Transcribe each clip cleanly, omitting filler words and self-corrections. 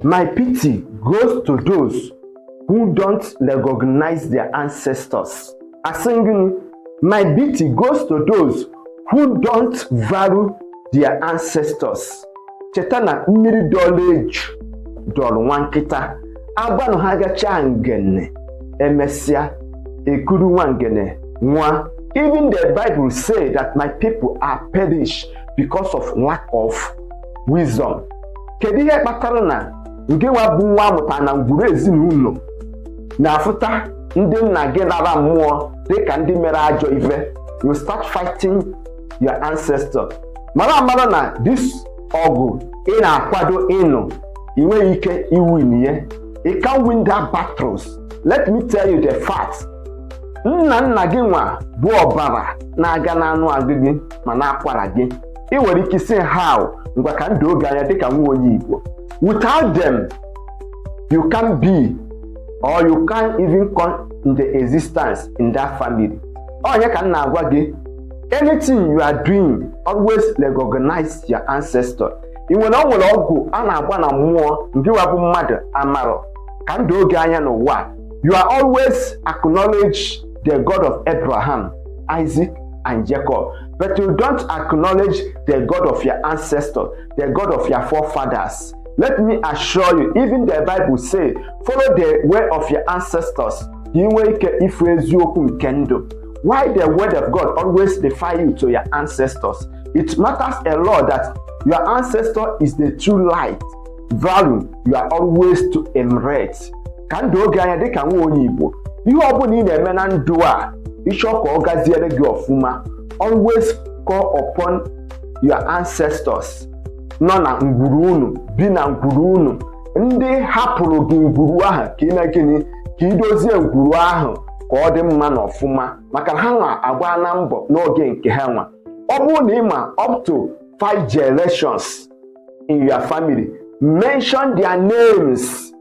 My pity goes to those who don't recognize their ancestors. Asị gịnị? My pity goes to those who don't value their ancestors. Cheta na mmiri dọrọ eju dọrọ nwa nkịta. Agbanụ ha gachaa ngene, emesịa ekuru nwa ngene nwa. Even the Bible say that my people are perished because of lack of wisdom. Kedu ihe kpatara na nke nwa bụ nwa amụtara na ngwuru ezinụlọ na-afụta ndị nna gị lara mmụọ dịka ndị mere ajọ ife? You start fighting your ancestor. Mara amara na this ọgụ ị na-akwado ịnụ, ị nweghị ike iwin ya. You can't win that battles. Let me tell you the fact. Nna nna gị nwa bụ ọbara na-aga n'anụ ahụ gị ma na-akwara gị. Ị nwere ike isi how? Ngwa, ka ndụ oge anya dịka nwa onye Igbo, without them you can't be or you can't even come in the existence in that family. Onye ka m na-agwa gị, anything you are doing, always recognize your ancestor. Ị nwere, o nwere ọgwụ a na-agba na mmụọ nke wabụ mmadụ amarọ. Ka ndụ oge anya n'ụwa, you are always acknowledge the God of Abraham, Isaac and Jacob, but you don't acknowledge the God of your ancestor, the God of your forefathers. Let me assure you, even the Bible say, follow the way of your ancestors ka ị nwee ike ifu eziokwu nke ndụ. Why the word of God always refer you to your ancestors? It matters a lot that your ancestor is the true light value you are always to emulate. Ka ndụ oge anya dịka nwa onye Igbo, ihe ọbụla ị na-eme na ndụ a, ịchọ ka ọ gaziere gị ọfụma, always call upon your ancestors nọ na ngwuru unu, bi na ngwuru unu, ndị hapụrụ gị ngwuru ahụ ka ị mee gịnị? Ka ị dozie ngwuru ahụ ka ọ dị mma na ọfụma, maka na ha nwa agba na mbọ n'oge nke ha nwa. Ọ bụrụ na ị ma up to five generations in your family, mention their names.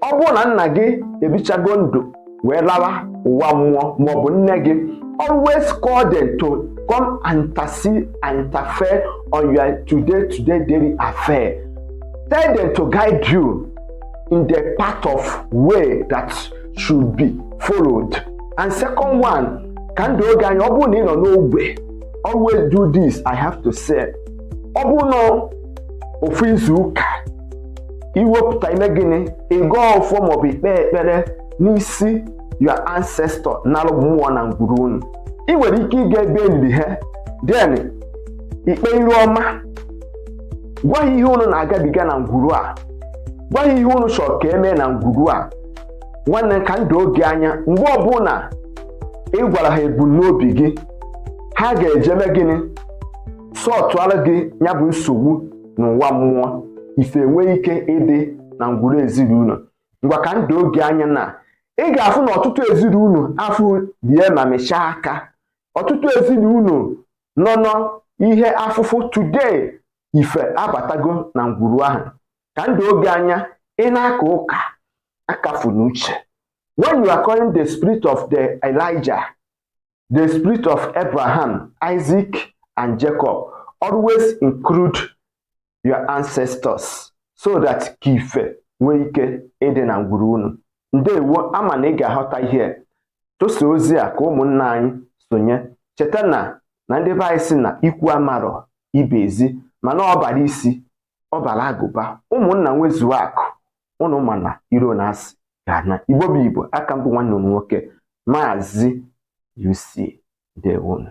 Ọ bụrụ na nna gị ebichago ndụ wee lawa ụwa mmụọ, maọbụ nne gị, always call them to come and intercede and interfere on your today today daily affair. Tell them to guide you in the path of way that should be followed. And second one, ka ndụ oge anya, ọ bụrụ na ị nọ n'ogbe, always do this I have to say. Ọ bụrụ na ofu izu ụka, iwepụta ime gịnị? Ịgọ ọfọ maọbụ ikpe ekpere n'isi your ancestor nalụ mmụọ na ngwuru unu. Ị nwere ike ịga ebe eliri ha, then ikpe iru ọma, gwa ha ihe unu na-agabiga na ngwuru a, gwa ha ihe unu chọrọ ka emee na ngwuru a. Nwanne, ka ndụ oge anya, mgbe ọbụla ị gwara ha ebumnobi gị, ha ga-ejeme gịnị? Sọtụara gị ya bụ nsogbu n'ụwa mmụọ, ife enwee ike ịdị na ngwuru ezinụlọ. Ngwa, ka ndụ oge anya na ị ga-afụ na ọtụtụ ezinụlọ afụ rie ma mechaa aka. Ọtụtụ ezinụlọ nọ n'ihe afụfụ today, ife abatago na ngwuru ahụ. Ka ndụ oge anya, ị na-aka ụka akafu n'uche, when you are calling the spirit of the Elijah, the spirit of Abraham, Isaac and Jacob, always include your ancestors so that ka ife nwee ike ịdị na ngwuru unu. Ndewo. Ama na ị ga-aghọta ihe. Tụsa ozi a ka ụmụnna anyị sonye. Cheta na ndị be anyị sị na ikwu amarọ ibe ezi, mana ọ bara isi, ọ bara agụba. Ụmụnna nwezuo akụ ụnụ, mana iro na asị ga-ana. Igbo bụ Igbo. Aka mbụ, nwanne m nwoke, Maazị UC. Ndewonu.